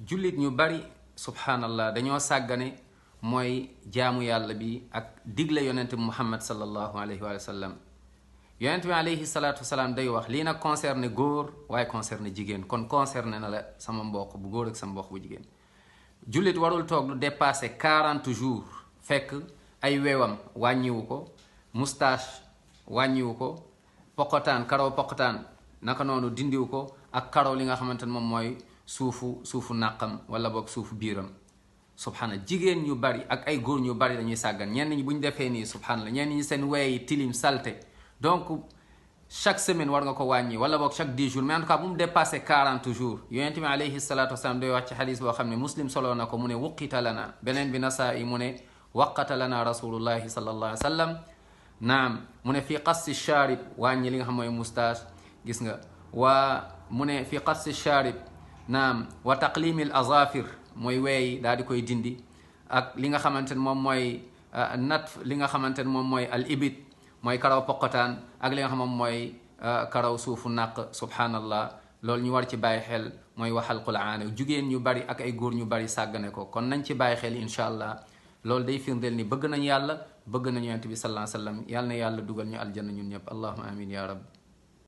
jullit ñu bari subhanallah dañoo sàggane mooy jaamu yàlla bi ak digle yonent bi muhammad sallallahu alayhi wa sallam. yonent bi alayhi salaatu wasalaam day wax lii nag concerné góor waaye concerné jigéen, kon concerné na la sama mbokk bu góor ak sama mbokk bu jigéen. jullit warul toog lu dépassé 40 jours fekk ay weewam wàññiwu ko, moustache wàññiwu ko, poqotaan karaw poqotaan naka noonu dindiwu ko, ak karaw li nga xamante ne moom mooy suufu nàqam wala boog suufu biiram. subhana jigéen ñu bari ak ay góor ñu bari dañuy sàggan, ñenn ñi bu ñu defee nii subhanallah, ñenn ñi seen weey tilim salte. donc chaque semaine war nga ko wàññi wala boog chaque 10 jours, mais en tout cas bu mu dépassé 40 jours. yonent bi alayhi salaatu wasalaam day wax ci xadis boo xam ne muslim soloo na ko, mu ne wuqita lana, beneen bi nasaa'i mu ne waqata lana rasulullahi sallallahu alayhi wa sallam. naam mu ne fii qassi shaarib, wàññi li nga xam mooy moustache, gis nga, waa mu ne fii qassi shaarib, naam wa taqlimi al azafir, mooy weey daal di koy dindi, ak li nga xamante ne moom mooy natf, li nga xamante ne moom mooy al ibit, mooy karaw poqotaan, ak li nga xam moom mooy karaw suufu naq. subhanallah loolu ñu war ci bàyyi xel, mooy waxalqul aana. jigéen ñu bari ak ay góor ñu bari sàggane ko, kon nañ ci bàyyi xel incha allah. loolu day firndeel ni bëgg nañ yàlla, bëgg nañu yonent bi sallallahu alayhi wa sallam. yàlla na yàlla dugal ñu aljanna ñun ñëpp, allahumma amin ya rab.